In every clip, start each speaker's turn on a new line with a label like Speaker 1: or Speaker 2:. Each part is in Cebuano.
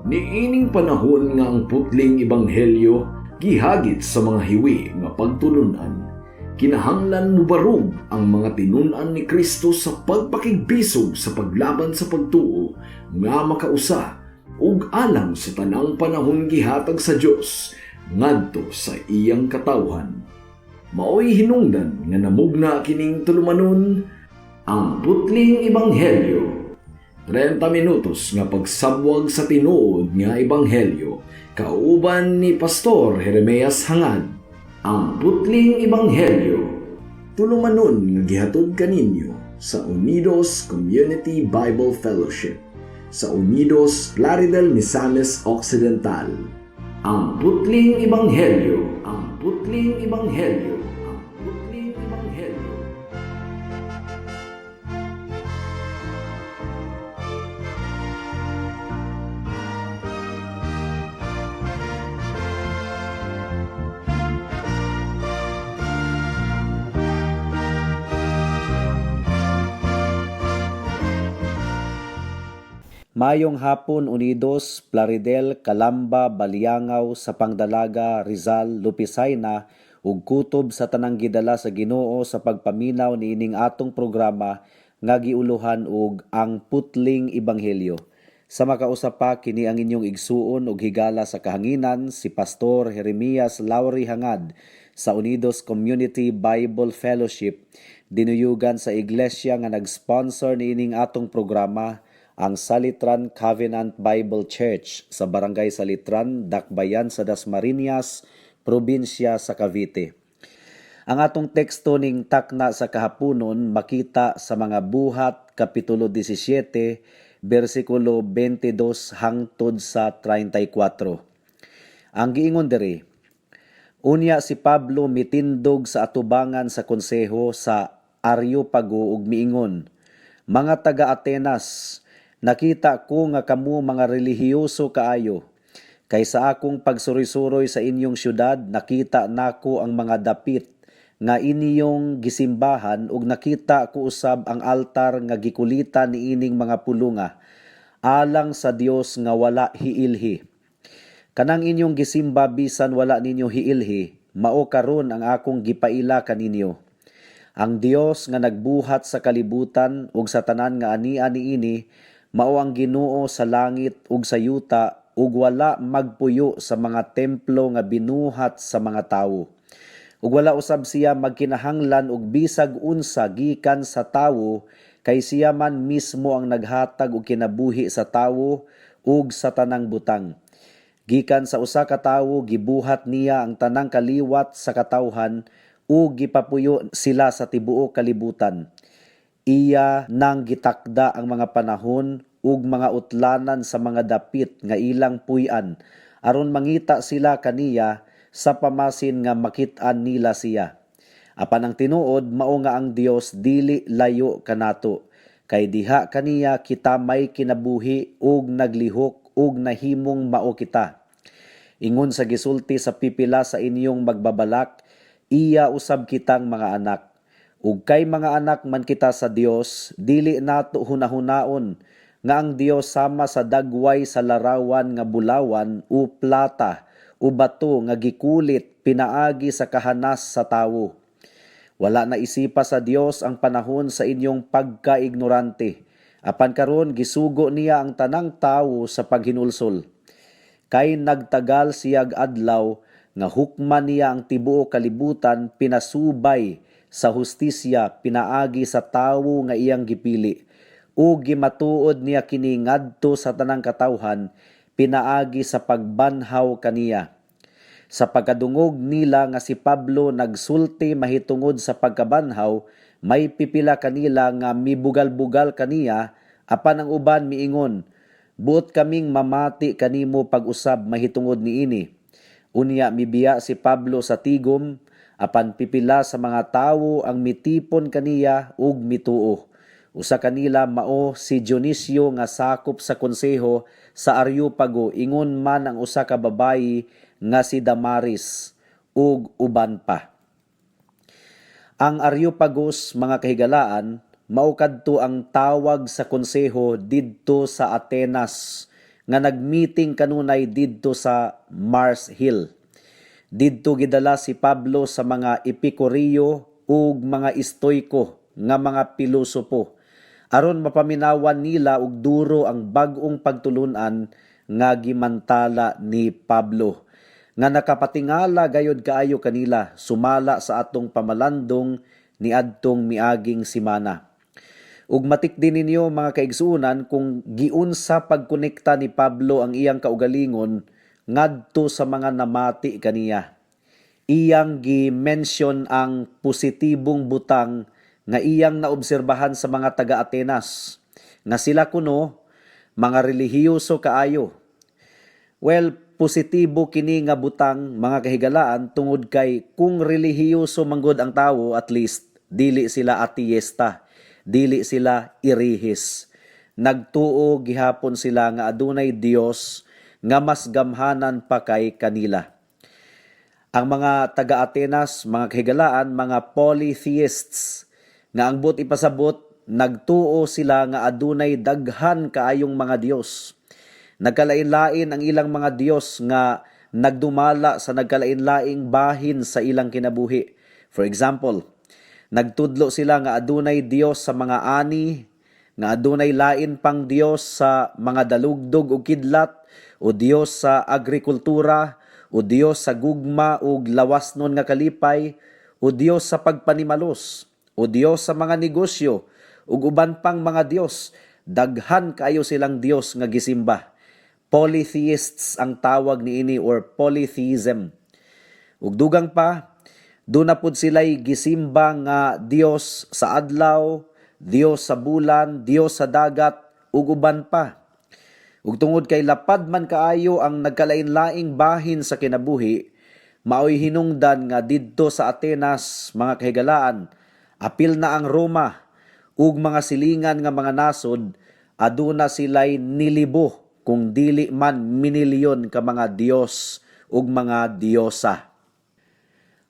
Speaker 1: Niining panahon nga ang putling ebanghelyo gihagit sa mga hiwi nga pagtulunan, kinahanglan mubarog ang mga tinun-an ni Kristo sa pagpakigbisog sa paglaban sa pagtuo nga makausa ug alang sa tanang panahon gihatag sa Dios ngadto sa iyang katawhan. Maoy hinungdan nga namugna kining tulumanon, Ang Putling Ebanghelyo. 30 minutos nga pagsabwag sa tinuod nga ebanghelyo kauban ni Pastor Jeremias Hangad. Ang Putling Ebanghelyo. Tulumanon nga gihatod kaninyo sa Unidos Community Bible Fellowship sa Unidos, Plaridel, Misamis Occidental. Ang Putling Ebanghelyo, Ang Putling Ebanghelyo, Ang Putling Ebanghelyo.
Speaker 2: Mayong hapon, Unidos, Plaridel, Calamba, Baliangao, Sapang Dalaga, Rizal, Lupisayna ug kutob sa tanang gidala sa Ginoo sa pagpaminaw niining atong programa nga giuluhan og Ang Putling Ebanghelyo. Sa makausa pa, kini ang inyong igsuon ug higala sa kahanginan, si Pastor Jeremias Lauri Hangad sa Unidos Community Bible Fellowship, dinuyugan sa iglesia nga nag-sponsor niining atong programa, ang Salitran Covenant Bible Church sa Barangay Salitran, Dakbayan sa Dasmariñas, probinsya sa Cavite. Ang atong teksto ning takna sa kahaponon makita sa mga Buhat Kapitulo 17, bersikulo 22 hangtod sa 34. Ang giingon diri, "Unya si Pablo mitindog sa atubangan sa konseho sa Areopago ug miingon, 'Mga taga Atenas, nakita ko nga kamo mga relihiyoso kaayo. Kay sa akong pagsuroy-suroy sa inyong syudad, nakita nako ang mga dapit nga inyong gisimbahan ug nakita ko usab ang altar nga gikulitan niining mga pulunga, alang sa Dios nga wala hiilhi. Kanang inyong gisimba bisan wala ninyo hiilhi, mao karon ang akong gipaila kaninyo. Ang Dios nga nagbuhat sa kalibutan ug sa tanan nga ania niini, mao ang Ginoo sa langit ug sa yuta ug wala magpuyo sa mga templo nga binuhat sa mga tawo. Ug wala usab siya magkinahanglan og bisag unsa gikan sa tawo, kay siya man mismo ang naghatag og kinabuhi sa tawo ug sa tanang butang. Gikan sa usa ka tawo gibuhat niya ang tanang kaliwat sa katawhan ug gipapuyo sila sa tibuok kalibutan. Iya nang gitakda ang mga panahon ug mga utlanan sa mga dapit nga ilang puy-an aron mangita sila kaniya sa pamasin nga makit-an nila siya. Apan ang tinuod mao nga ang Dios dili layo kanato, kay diha kaniya kita may kinabuhi ug naglihok ug nahimong mao kita. Ingon sa gisulti sa pipila sa inyong magbabalak, iya usab kitang mga anak. Ug kay mga anak man kita sa Dios, dili nato hunahunaon nga ang Dios sama sa dagway sa larawan nga bulawan o plata o bato nga gikulit pinaagi sa kahanas sa tawo. Wala na isipa sa Dios ang panahon sa inyong pagkaignorante. Apan karon gisugo niya ang tanang tawo sa paghinulsol. Kay nagtagal siyag adlaw nga hukman niya ang tibuok kalibutan pinasubay sa hustisya pinaagi sa tawo nga iyang gipili. Ug gimatuod niya kini ngadto sa tanang katawhan pinaagi sa pagbanhaw kaniya.' Sa pagkadungog nila nga si Pablo nagsulti mahitungod sa pagkabanhaw, may pipila kanila nga mibugal-bugal kaniya, apan ang uban miingon, 'Buot kaming mamati kanimo pag-usab mahitungod niini.' Unya mibiya si Pablo sa tigom, apan pipila sa mga tawo ang mitipon kaniya ug mituo. Usa kanila mao si Dionisio nga sakop sa konseho sa Areopago, ingon man ang usa ka babayi nga si Damaris ug uban pa." Ang Areopagus, mga kahigalaan, mao kadto ang tawag sa konseho didto sa Atenas nga nagmeeting kanunay didto sa Mars Hill. Didto gidala si Pablo sa mga Epikureo ug mga Estoiko nga mga pilosopo aron mapaminawan nila og duro ang bag-ong pagtulunan nga gimantala ni Pablo nga nakapatingala gayod kaayo kanila sumala sa atong pamalandong niadtong miaging simana. Ug matikdi ninyo, mga kaigsuonan, kung giunsa pagkonekta ni Pablo ang iyang kaugalingon ngadto sa mga namati kaniya. Iyang gi-mention ang positibong butang nga iyang naobserbahan sa mga taga-Atenas nga sila kuno mga relihiyoso kaayo. Well, positibo kini nga butang, mga kahigalaan, tungod kay kung relihiyoso manggod ang tawo, at least dili sila ateista, dili sila irihis. Nagtuo gihapon sila nga adunay Dios nga mas gamhanan pa kay kanila. Ang mga taga-Atenas, mga kahigalaan, mga polytheists, nga ang buot ipasabot, nagtuo sila nga adunay daghan kaayong mga Dios. Nagkalain-lain ang ilang mga Dios nga nagdumala sa nagkalain-laing bahin sa ilang kinabuhi. For example, nagtudlo sila nga adunay Dios sa mga ani, nga adunay lain pang Dios sa mga dalugdog ug kidlat, o Dios sa agrikultura, o Dios sa gugma ug lawasnon nga kalipay, o Dios sa pagpanimalos, o Dios sa mga negosyo, ug uban pang mga Dios. Daghan kaayo silang Dios nga gisimba. Polytheists ang tawag niini or polytheism. Ug dugang pa, duna pud sila'y gisimba nga Dios sa adlaw, Dios sa bulan, Dios sa dagat, ug uban pa. Ug tungod kay lapad man kaayo ang nagkalain-laing bahin sa kinabuhi, maoy hinungdan nga didto sa Atenas, mga kahigalaan, apil na ang Roma ug mga silingan nga mga nasod, aduna sila'y nilibo kung dili man minilyon ka mga Dios ug mga diyosa.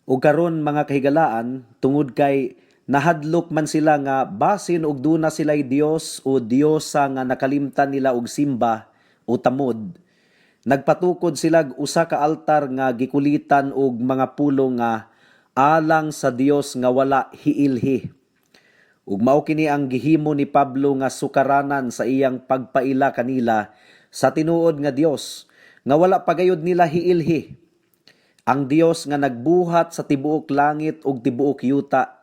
Speaker 2: Ug karon, mga kahigalaan, tungod kay nahadlok man sila nga basin og duna sila'y Dios o diyosa nga nakalimtan nila og simba o tamod, nagpatukod sila og usa ka altar nga gikulitan og mga pulong nga "alang sa Dios nga wala hiilhi". Ug mao kini ang gihimo ni Pablo nga sukaranan sa iyang pagpaila kanila sa tinuod nga Dios nga wala pagayod nila hiilhi. Ang Dios nga nagbuhat sa tibuok langit ug tibuok yuta.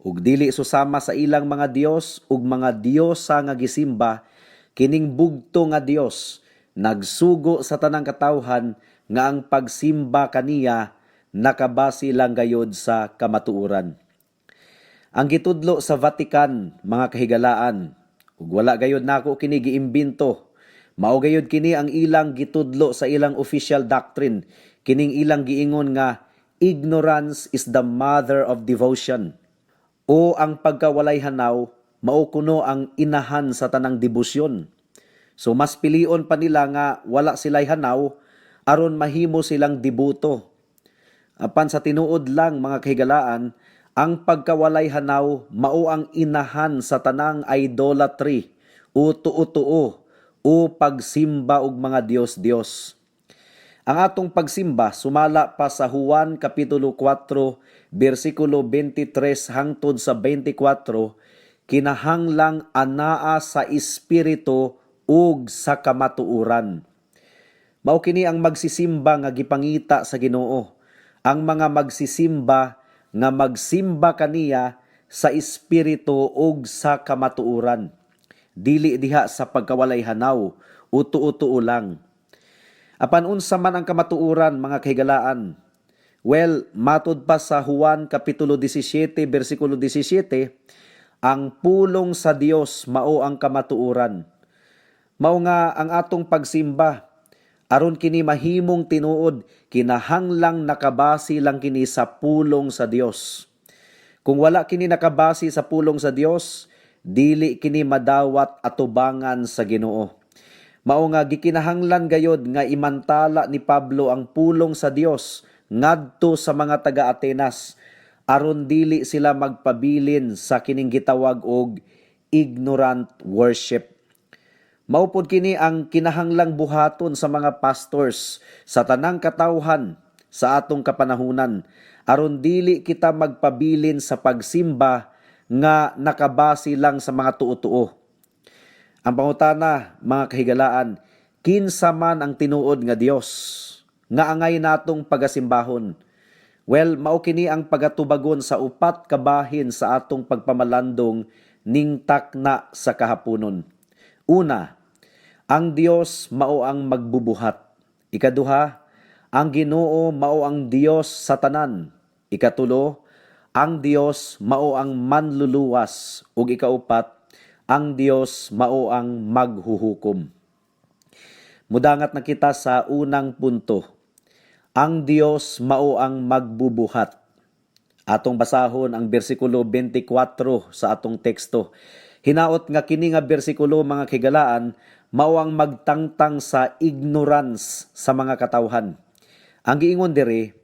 Speaker 2: Ug dili susama sa ilang mga dios ug mga diyosa nga gisimba, kining bugto nga Dios nagsugo sa tanang katawhan nga ang pagsimba kaniya nakabase lang gayod sa kamatuoran. Ang gitudlo sa Vatican, mga kahigalaan, ug wala gayod nako kini giimbento, mao gayod kini ang ilang gitudlo sa ilang official doctrine, kining ilang giingon nga "ignorance is the mother of devotion" o ang pagkawalay hanaw mao kuno ang inahan sa tanang debosyon. So mas pilion pa nila nga wala sila'y hanaw aron mahimo silang deboto. Apan sa tinuod lang, mga kahigalaan, ang pagkawalay hanaw mao ang inahan sa tanang idolatry o tuo-tuo o pagsimba og mga Dios-Dios. Ang atong pagsimba sumala pa sa Juan kapitulo 4 bersikulo 23 hangtod sa 24 kinahanglang anaa sa espiritu ug sa kamatuoran. Mao kini ang magsisimba nga gipangita sa Ginoo. Ang mga magsisimba nga magsimba kaniya sa espiritu ug sa kamatuoran. Dili diha sa pagkawalay hanaw o tuo-tuo lang. Apan unsa man ang kamatuoran, mga kahigalaan? Well, matod pa sa Juan kapitulo 17 bersikulo 17, ang pulong sa Dios mao ang kamatuoran. Mao nga ang atong pagsimba, aron kini mahimong tinuod, kinahanglang nakabase lang kini sa pulong sa Dios. Kung wala kini nakabase sa pulong sa Dios, dili kini madawat atubangan sa Ginoo. Mao nga gikinahanglan gayod nga imantala ni Pablo ang pulong sa Dios ngadto sa mga taga-Atenas aron dili sila magpabilin sa kining gitawag og ignorant worship. Mao pod kini ang kinahanglang buhaton sa mga pastors sa tanang katawhan sa atong kapanahunan aron dili kita magpabilin sa pagsimba nga nakabase lang sa mga tuo-tuo. Ang pangutana, mga kahigalaan, kinsa man ang tinuod nga Dios nga angay natong pagasimbahon? Well, mao kini ang pagatubagon sa upat ka bahin sa atong pagpamalandong ning takna sa kahaponon. Una, ang Dios mao ang magbubuhat. Ikaduha, ang Ginoo mao ang Dios sa tanan. Ikatulo, ang Dios mao ang manluluwas. Ug ikaupat, ang Dios mao ang maghuhukom. Mudangat na kita sa unang punto. Ang Dios mao ang magbubuhat. Atong basahon ang bersikulo 24 sa atong teksto. Hinaot nga kini nga bersikulo, mga kahigalaan, mao ang magtangtang sa ignorance sa mga katawhan. Ang giingon diri,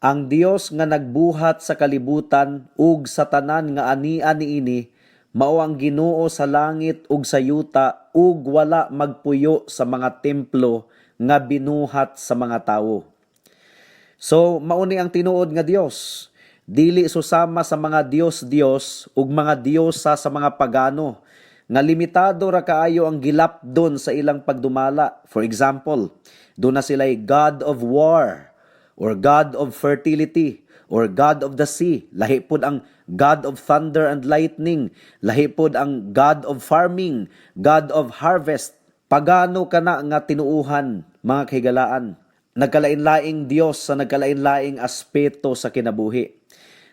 Speaker 2: "Ang Dios nga nagbuhat sa kalibutan ug sa tanan nga ania niini mao ang Ginoo sa langit ug sa yuta ug wala magpuyo sa mga templo nga binuhat sa mga tawo." So mao ni ang tinuod nga Dios. Dili susama sa mga dios-dios ug mga diosa sa mga pagano nga limitado ra kaayo ang gilapdon sa ilang pagdumala. For example, duna sila'y God of war or God of fertility or God of the sea. Lahi pod ang God of thunder and lightning. Lahi pod ang God of farming, God of harvest. Pagano kana nga tinuuhan, mga kahigalaan. Nagkalain-laing Dios sa nagkalain-laing aspeto sa kinabuhi.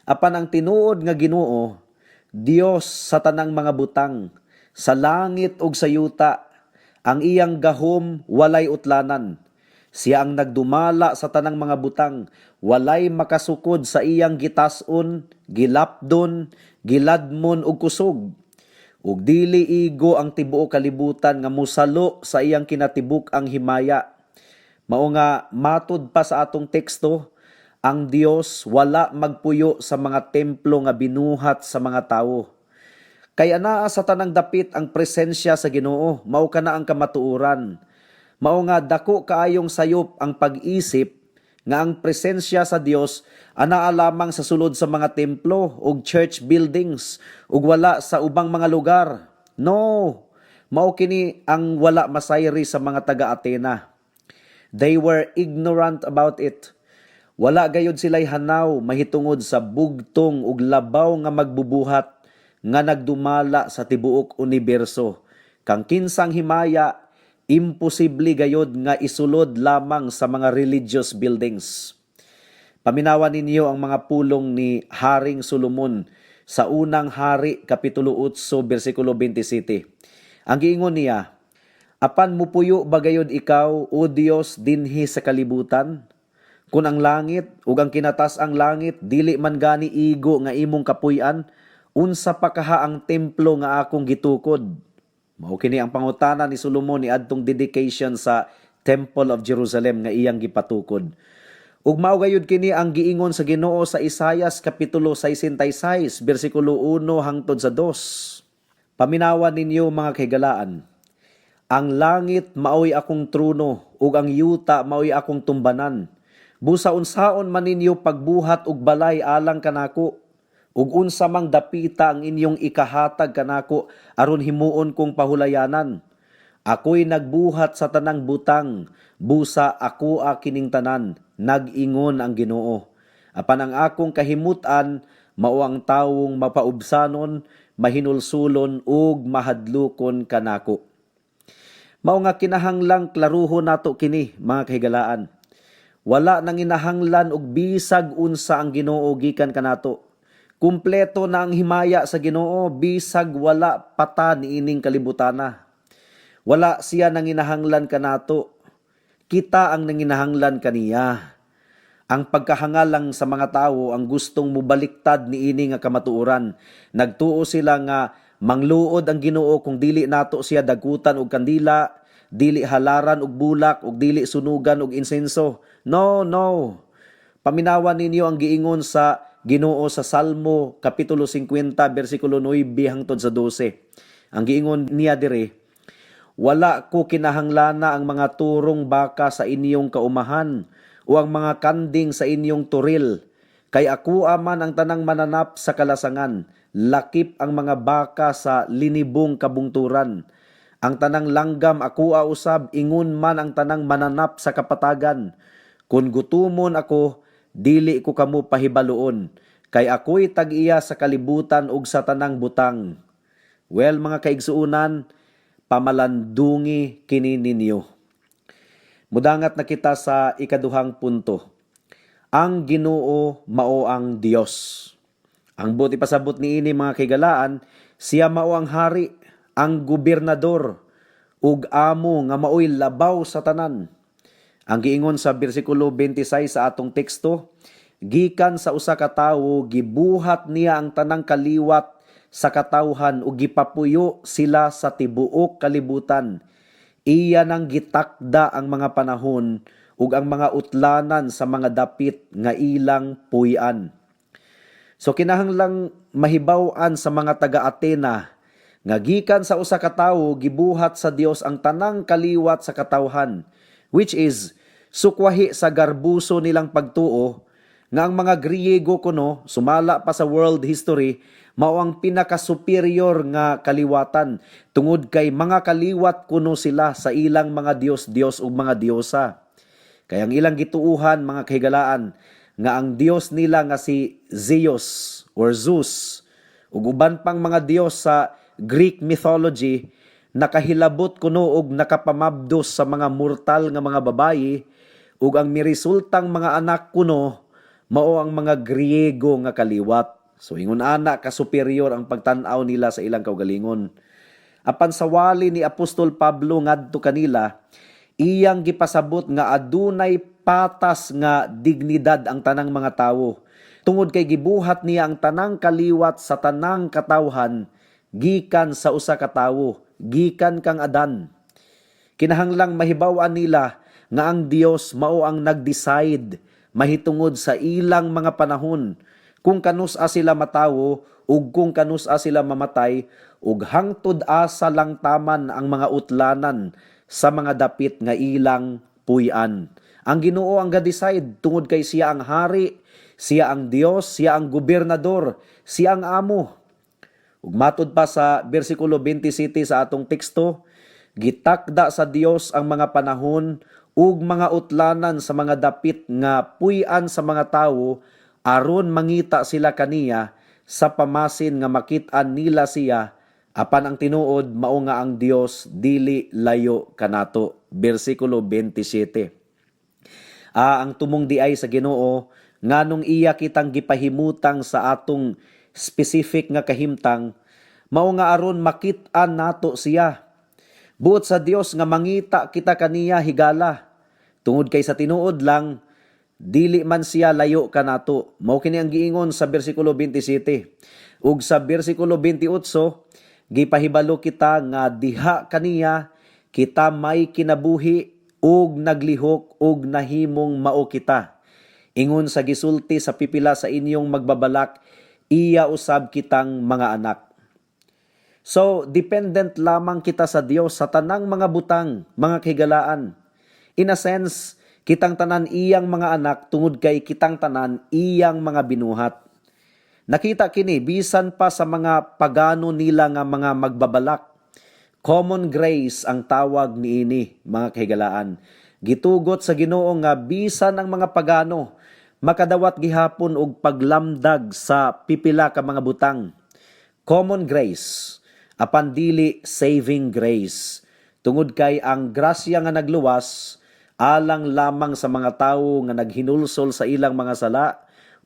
Speaker 2: Apan ang tinuod nga Ginoo, Dios sa tanang mga butang, sa langit ug sa yuta, ang iyang gahom walay utlanan. Siya ang nagdumala sa tanang mga butang, walay makasukod sa iyang gitas-on, gilapdon, giladmon ug kusog. Ug dili igo ang tibuok kalibutan nga musalo sa iyang kinatibuk-ang himaya. Mao nga matud pa sa atong teksto, ang Dios wala magpuyo sa mga templo nga binuhat sa mga tawo. Kay anaa sa tanang dapit ang presensya sa Ginoo, mao kana ang kamatuoran. Mao nga dako kaayong sayop ang pag-isip nga ang presensya sa Dios anaa lamang sa sulod sa mga templo ug church buildings ug wala sa ubang mga lugar. No, mao kini ang wala masayri sa mga taga-Atena. They were ignorant about it. Wala gayud sila'y hanaw mahitungod sa bugtong ug labaw nga magbubuhat nga nagdumala sa tibuok uniberso. Kang kinsang himaya, imposible gayod nga isulod lamang sa mga religious buildings. Paminawan ninyo ang mga pulong ni Haring Solomon sa Unang Hari kapitulo 8 bersikulo 27. Ang giingon niya, "Apan mupuyo ba gayod ikaw, O Dios, dinhi sa kalibutan? Kung ang langit ug ang kinatas-ang langit dili man gani igo nga imong kapuy-an, unsa pa kaha ang templo nga akong gitukod?" Mao kini ang pangutana ni Solomon ni adtong dedication sa Temple of Jerusalem nga iyang gipatukod. Ug mao gayud kini ang giingon sa Ginoo sa Isayas kapitulo 66 bersikulo 1 hangtod sa 2. Paminawan ninyo, mga kahigalaan. "Ang langit maoy akong trono ug ang yuta maoy akong tumbanan. Busa unsaon man ninyo pagbuhat og balay alang kanako? Ug unsa mang dapita ang inyong ikahatag kanako aron himuon kong pahulayanan? Ako'y nagbuhat sa tanang butang, busa ako kining tanan," nag-ingon ang Ginoo. "Apan ang akong kahimut-an mao ang tawong mapaubsanon, mahinulsulon ug mahadlukon kanako." Mao nga kinahanglang klaruhon nato kini, mga kahigalaan. Wala nang inahanglan og bisag unsa ang Ginoo gikan kanato. Kumpleto na ang himaya sa Ginoo bisag wala pata niining kalibutana. Wala siya nanginahanglan kanato. Kita ang nanginahanglan kaniya. Ang pagkahangal lang sa mga tawo ang gustong mubaliktad niini nga kamatuoran. Nagtuo sila nga mangluod ang Ginoo kung dili nato siya dagutan og kandila, dili halaran og bulak ug dili sunugan og insenso. No, no. Paminawan ninyo ang giingon sa Ginoo sa Salmo kapitulo 50 bersikulo 9 hangtod sa 12. Ang giingon niya diri, Wala ko kinahanglana ang mga turong baka sa inyong kaumahan o ang mga kanding sa inyong toril. Kay ako man ang tanang mananap sa kalasangan, lakip ang mga baka sa linibong kabungturan. Ang tanang langgam akoa usab, ingon man ang tanang mananap sa kapatagan. Kung gutumon ako, dili ko kamo pahibaluon, kay ako'y tag-iya sa kalibutan ug sa tanang butang. Well, mga kaigsuunan, pamalandungi kini ninyo. Mudangat na kita sa ikaduhang punto. Ang Ginoo mao ang Dios. Ang buot ipasabot niini, mga kahigalaan, siya mao ang hari, ang gobernador, ug amo nga maoy labaw sa tanan. Ang giingon sa bersikulo 26 sa atong teksto, gikan sa usa ka tawo gibuhat niya ang tanang kaliwat sa katawhan ug gipapuyo sila sa tibuok kalibutan. Iya nang gitakda ang mga panahon ug ang mga utlanan sa mga dapit nga ilang puy-an. So kinahanglang mahibaw-an sa mga taga-Atena nga gikan sa usa ka tawo gibuhat sa Dios ang tanang kaliwat sa katawhan, which is sukwahi sa garbuso nilang pagtuo nga ang mga Griego kuno, sumala pa sa world history, mao ang pinaka-superior nga kaliwatan tungod kay mga kaliwat kuno sila sa ilang mga dios-dios ug mga diosa. Kay ang ilang gituuhan, mga kahigalaan, nga ang dios nila nga si Zeus or Zeus ug uban pang mga dios sa Greek mythology nakahilabot kuno og nakapamabdos sa mga mortal nga mga babayi, ug ang miresultang mga anak kuno mao ang mga Griego nga kaliwat. So ingon ana ka superior ang pagtan-aw nila sa ilang kaugalingon. Apan sa wali ni Apostol Pablo ngadto kanila, iyang gipasabot nga adunay patas nga dignidad ang tanang mga tawo tungod kay gibuhat niya ang tanang kaliwat sa tanang katawhan gikan sa usa ka tawo, gikan kang Adan. Kinahanglang mahibaw-an nila nga ang Dios mao ang nag-decide mahitungod sa ilang mga panahon kung kanus-a sila matawo ug kung kanus-a sila mamatay ug hangtod asa lang taman ang mga utlanan sa mga dapit nga ilang puy-an. Ang Ginoo ang ga-decide tungod kay siya ang hari, siya ang Dios, siya ang gobernador, siya ang amo. Ug matud pa sa bersikulo 27 sa atong teksto, gitakda sa Dios ang mga panahon ug mga utlanan sa mga dapit nga puy-an sa mga tawo aron mangita sila kaniya sa pamasin nga makit-an nila siya, apan ang tinuod mao nga ang Dios dili layo kanato. Bersikulo 27. Ang tumong diay sa Ginoo, nganong iya kitang gipahimutang sa atong specific nga kahimtang, mao nga aron makit-an nato siya. Buot sa Dios nga mangita kita kaniya higala tungod kay sa tinuod lang dili man siya layo kanato. Mao kini ang giingon sa bersikulo 27. Ug sa bersikulo 28, gipahibalo kita nga diha kaniya kita may kinabuhi ug naglihok ug nahimong mao kita. Ingon sa gisulti sa pipila sa inyong magbabalak, iya usab kitang mga anak. So, dependent lamang kita sa Dios sa tanang mga butang, mga kahigalaan. In a sense, kitang tanan iyang mga anak tungod kay kitang tanan iyang mga binuhat. Nakita kini bisan pa sa mga pagano nila nga mga magbabalak. Common grace ang tawag niini, mga kahigalaan. Gitugot sa Ginoo nga bisan ang mga pagano makadawat gihapon og paglamdag sa pipila ka mga butang. Common grace apan dili saving grace. Tungod kay ang grasya nga nagluwas alang lamang sa mga tawo nga naghinulsol sa ilang mga sala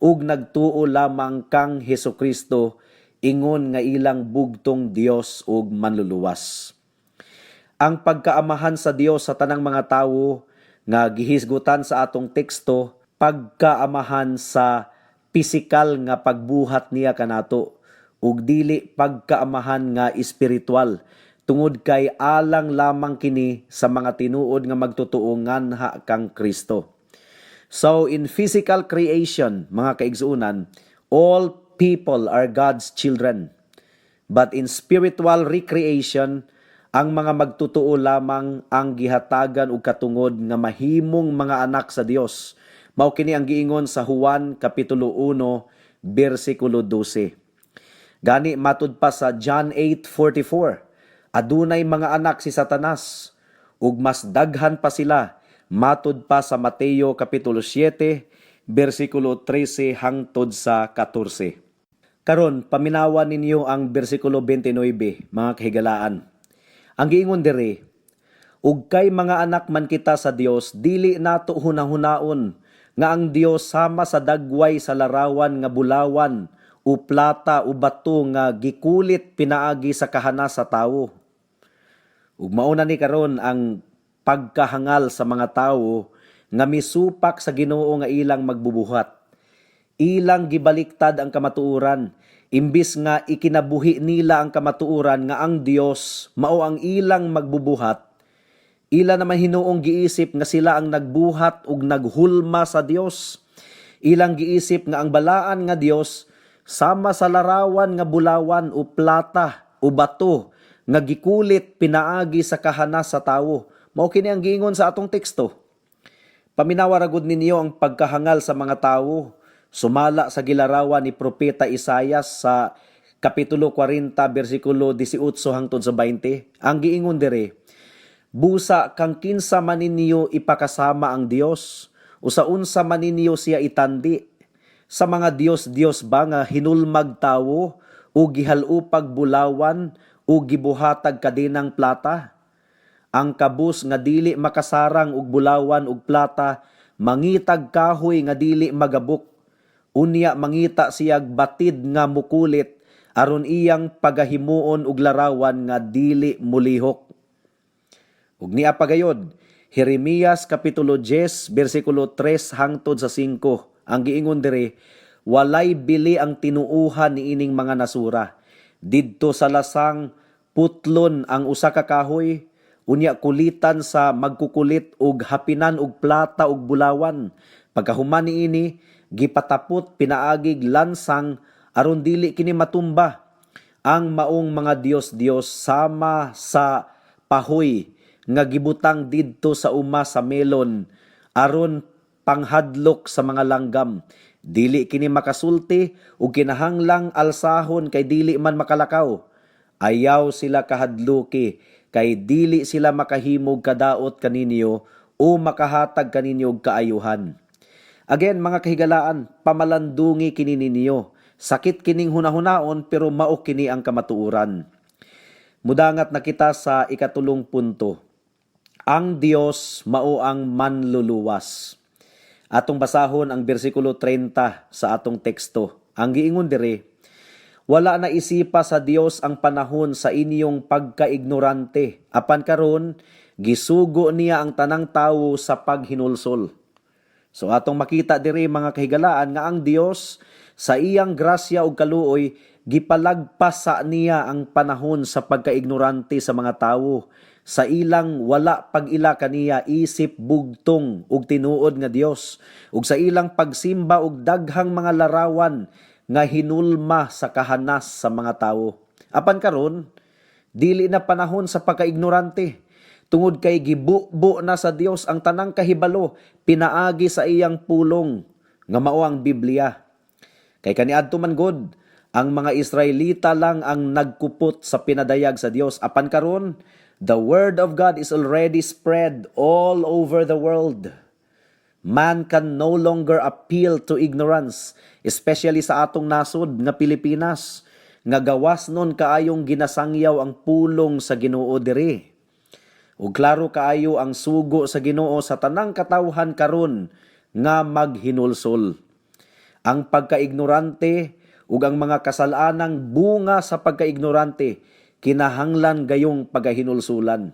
Speaker 2: ug nagtuo lamang kang Hesukristo ingon nga ilang bugtong Dios ug manluluwas. Ang pagkaamahan sa Dios sa tanang mga tawo nga gihisgutan sa atong teksto, pagkaamahan sa pisikal nga pagbuhat niya kanato ug dili pagkaamahan nga espiritual tungod kay alang lamang kini sa mga tinuod nga magtotoo nganha kang Kristo. So in physical creation, mga kaigsuunan, all people are God's children. But in spiritual recreation, Ang mga magtutuo lamang ang gihatagan og katungod nga mahimong mga anak sa Dios. Mao kini ang giingon sa Juan kapitulo 1 bersikulo 12. Gani matud pa sa John 8:44, adunay mga anak si Satanas ug mas daghan pa sila matud pa sa Mateo kapitulo 7 bersikulo 13 hangtod sa 14. Karon, paminawan ninyo ang bersikulo 29, mga kahigalaan. Ang giingon diri, "Ug kay mga anak man kita sa Dios, dili nato hunahunaon nga ang Dios sama sa dagway sa larawan nga bulawan o plata o bato nga gikulit pinaagi sa kahanas sa tawo." Ug mao na ni karon ang pagkahangal sa mga tawo nga misupak sa Ginoo nga ilang magbubuhat. Ilang gibaliktad ang kamatuoran. Imbis nga ikinabuhi nila ang kamatuoran nga ang Dios mao ang ilang magbubuhat, ila naman hinuong giisip nga sila ang nagbuhat ug naghulma sa Dios. Ilang giisip nga ang balaan nga Dios sama sa larawan nga bulawan o plata o bato nga gikulit pinaagi sa kahanas sa tawo. Mao kini ang giingon sa atong teksto. Paminawa ra gud ninyo ang pagkahangal sa mga tawo sumala sa gilarawan ni Propeta Isayas sa kapitulo 40 bersikulo 18 hangtod sa 20. Ang giingon diri, "Busa kang kinsa man ninyo ipakasama ang Dios o sa unsa man ninyo siya itandi? Sa mga dios-dios ba nga hinulmag tawo o gihalupag bulawan o gibuhatag kadenang plata? Ang kabus nga dili makasarang og bulawan ug plata mangitag kahoy nga dili magabuk. Unya mangita siyag batid nga mukulit aron iyang pagahimuon og larawan nga dili mulihok." Ug niya pagayod, Jeremias kapitulo 10 bersikulo 3 hangtod sa 5. Ang giingon diri, "Walay bili ang tinuuhan niining mga nasura. Didto sa lasang putlon ang usa ka kahoy, unya kulitan sa magkukulit ug hapinan og plata ug bulawan. Pagkahuman niini, gipatapot pinaagig lansang aron dili kini matumba. Ang maong mga dios-dios sama sa pahoy nga gibutang didto sa uma sa melon aron panghadlok sa mga langgam. Dili kini makasulti ug kinahanglang alsahon kay dili man makalakaw. Ayaw sila kahadluki kay dili sila makahimog kadaot kaninyo o makahatag kaninyo og kaayuhan." Again, mga kahigalaan, pamalandungi kini ninyo. Sakit kining hunahunaon, pero mao kini ang kamatuoran. Mudangat na kita sa ikatulong punto. Ang Dios mao ang manluluwas. Atong basahon ang bersikulo 30 sa atong teksto. Ang giingon diri, "Wala na isipa sa Dios ang panahon sa inyong pagkaignorante. Apan karon gisugo niya ang tanang tawo sa paghinulsol." So atong makita diri, mga kahigalaan, nga ang Dios sa iyang grasya ug kaluoy, gipalagpas sa niya ang panahon sa pagkaignorante sa mga tawo sa ilang wala pag-ila kaniya isip bugtong ug tinuod nga Dios ug sa ilang pagsimba og daghang mga larawan nga hinulma sa kahanas sa mga tawo. Apan karon, dili na panahon sa pagkaignorante tungod kay gibubo na sa Dios ang tanang kahibalo pinaagi sa iyang pulong nga mao ang Biblia. Kay kaniadto man gud, ang mga Israelita lang ang nagkupot sa pinadayag sa Dios. Apan karon, the word of God is already spread all over the world. Man can no longer appeal to ignorance, especially sa atong nasod nga Pilipinas, nga gawas nun kaayong ginasangyaw ang pulong sa Ginoo diri. Ug klaro kaayo ang sugo sa Ginoo sa tanang katawhan karon nga maghinulsol. Ang pagkaignorante ug ang mga kasalanang bunga sa pagkaignorante kinahanglan gayong pagahinulsulan.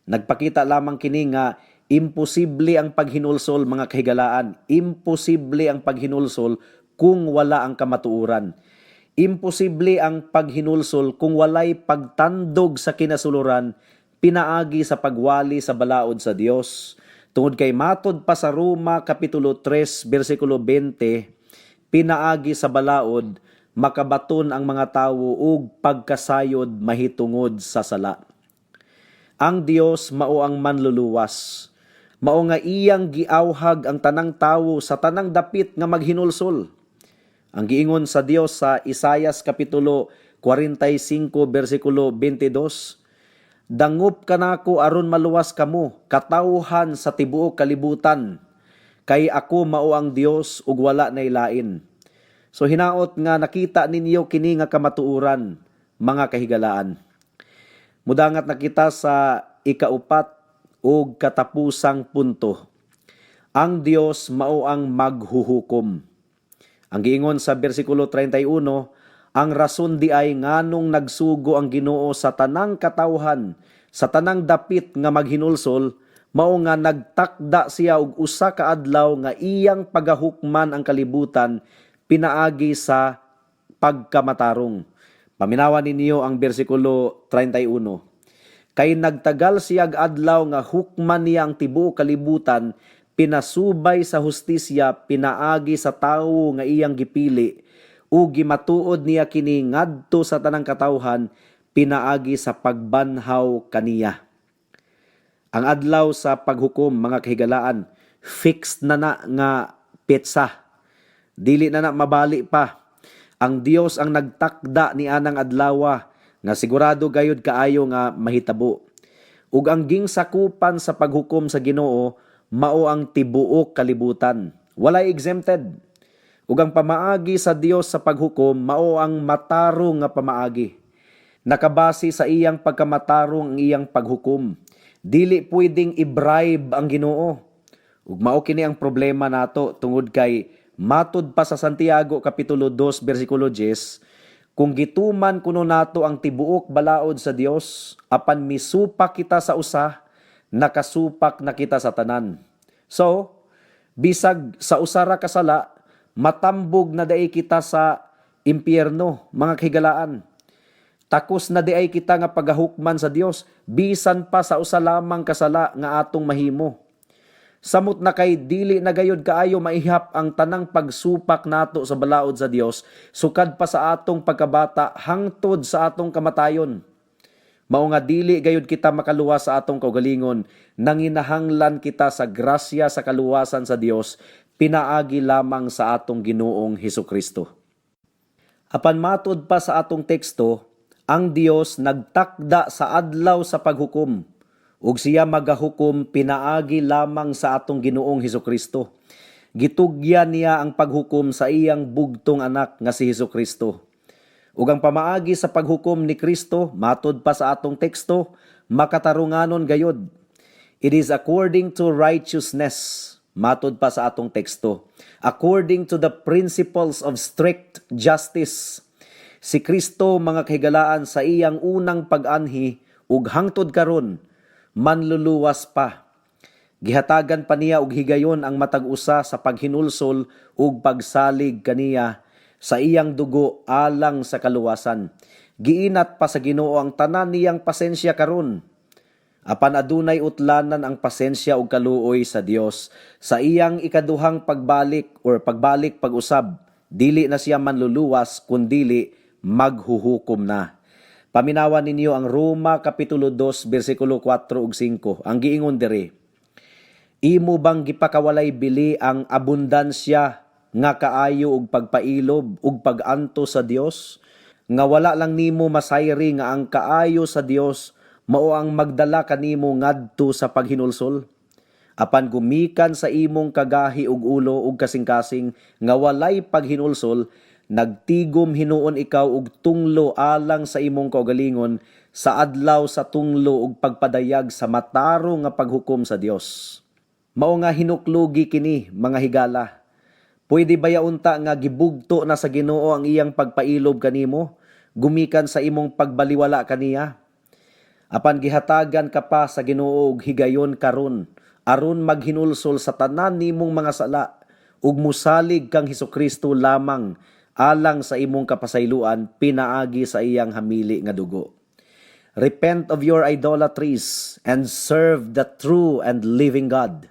Speaker 2: Nagpakita lamang kini nga imposible ang paghinulsol, mga kahigalaan. Imposible ang paghinulsol kung wala ang kamatuoran. Imposible ang paghinulsol kung walay pagtandog sa kinasuluran pinaagi sa pagwali sa balaod sa Dios. Tungod kay matod pa sa Roma kapitulo 3 bersikulo 20, pinaagi sa balaod makabaton ang mga tawo og pagkasayod mahitungod sa sala. Ang Dios mao ang manluluwas. Mao nga iyang giawhag ang tanang tawo sa tanang dapit nga maghinulsol. Ang giingon sa Dios sa Isayas kapitulo 45 bersikulo 22, "Dangop kanako aron maluwas kamo, katawhan sa tibuok kalibutan, kay ako mao ang Dios ug wala nay lain." So hinaot nga nakita ninyo kini nga kamatuoran, mga kahigalaan. Mudangat na kita sa ikaupat ug katapusang punto. Ang Dios mao ang maghuhukom. Ang giingon sa bersikulo 31, ang rason di ay nganong nagsugo ang Ginoo sa tanang katawhan, sa tanang dapit nga maghinulsol, mao nga nagtakda siya og usa ka adlaw nga iyang pagahukman ang kalibutan pinaagi sa pagkamatarong. Paminawan ninyo ang bersikulo 31. "Kay nagtagal siyag adlaw nga hukman niya ang tibuok kalibutan pinasubay sa hustisya pinaagi sa tawo nga iyang gipili, ug gimatuod niya kini ngadto sa tanang katawhan pinaagi sa pagbanhaw kaniya." Ang adlaw sa paghukom, mga kahigalaan, fixed na na nga petsa. Dili na na mabali pa. Ang Dios ang nagtakda ni anang adlawa nga sigurado gayud kaayo nga mahitabo. Ug ang ging sakupan sa paghukom sa Ginoo mao ang tibuok kalibutan. Walay exempted. Ug ang pamaagi sa Dios sa paghukom mao ang matarong nga pamaagi. Nakabase sa iyang pagkamatarong ang iyang paghukom. Dili pwedeng i-bribe ang Ginoo. Ug mao kini ang problema nato tungod kay matud pa sa Santiago kapitulo 2 bersikulo 10, kung gituman kuno nato ang tibuok balaod sa Dios apan misupak kita sa usa, nakasupak na kita sa tanan. So, bisag sa usa ra ka sala, matambog na diay kita sa impyerno, mga kahigalaan. Takos na diay kita nga pagahukman sa Dios bisan pa sa usa lamang kasala nga atong mahimo. Samot na kay dili na gayod kaayo maihap ang tanang pagsupak nato sa balaod sa Dios sukad pa sa atong pagkabata hangtod sa atong kamatayon. Mao nga dili gayud kita makaluwas sa atong kaugalingon, nanginahanglan kita sa grasya sa kaluwasan sa Dios pinaagi lamang sa atong Ginoong Hesukristo. Apan matud pa sa atong teksto, ang Dios nagtakda sa adlaw sa paghukom ug siya magahukom pinaagi lamang sa atong Ginoong Hesukristo. Gitugyan niya ang paghukom sa iyang bugtong anak nga si Hesukristo. Ug ang pamaagi sa paghukom ni Kristo, matud pa sa atong teksto, makatarunganon gayod. It is according to righteousness, matud pa sa atong teksto. According to the principles of strict justice. Si Kristo, mga kahigalaan, sa iyang unang pag-anhi ug hangtod karon manluluwas pa. Gihatagan pa niya og higayon ang matag usa sa paghinulsol ug pagsalig kaniya sa iyang dugo alang sa kaluwasan. Giinat pa sa Ginoo ang tanan niyang pasensya karon. Apan adunay utlanan ang pasensya ug kaluoy sa Dios sa iyang ikaduhang pagbalik or pagbalik pag-usab. Dili na siya manluluwas kundili maghuhukom na. Paminawan ninyo ang Roma kapitulo 2 bersikulo 4 ug 5. Ang giingon diri: "Imo bang gipakawalay bili ang abundansya nga kaayo ug pagpailob ug pag-anto sa Dios, nga wala lang nimo masayri nga ang kaayo sa Dios mao ang magdala kanimo ngadto sa paghinulsol? Apan gumikan sa imong kagahi og ulo ug kasing-kasing nga walay paghinulsol, nagtigom hinuon ikaw og tunglo alang sa imong kaugalingon sa adlaw sa tunglo ug pagpadayag sa matarong nga paghukom sa Dios." Mao nga hinuklugi kini, mga higala. Pwede baya unta nga gibugto na sa Ginoo ang iyang pagpailob kanimo gumikan sa imong pagbaliwala kaniya? Apan gihatagan ka pa sa Ginoo og higayon karon aron maghinulsol sa tanan nimong mga sala ug musalig kang Hesukristo lamang alang sa imong kapasayloan pinaagi sa iyang hamili nga dugo. Repent of your idolatries and serve the true and living God.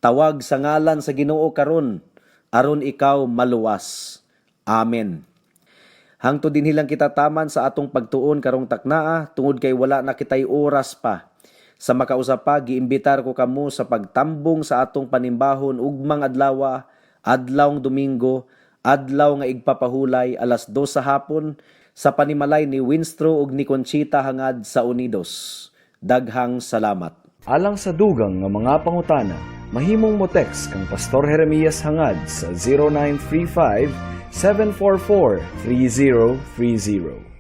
Speaker 2: Tawag sa ngalan sa Ginoo karon aron ikaw maluwas. Amen. Hangtod dinhi lang kita taman sa atong pagtuon karong taknaa tungod kay wala na kitay oras pa. Sa makausa pa, giimbitar ko kamo sa pagtambong sa atong panimbahon ugmang adlawa, adlawng Domingo, adlaw nga igpapahulay, 2:00 sa hapon sa panimalay ni Winstro ug ni Conchita Hangad sa Unidos. Daghang salamat.
Speaker 1: Alang sa dugang nga mga pangutana, mahimong mo text kang Pastor Jeremias Hangad sa 0935 744 3030.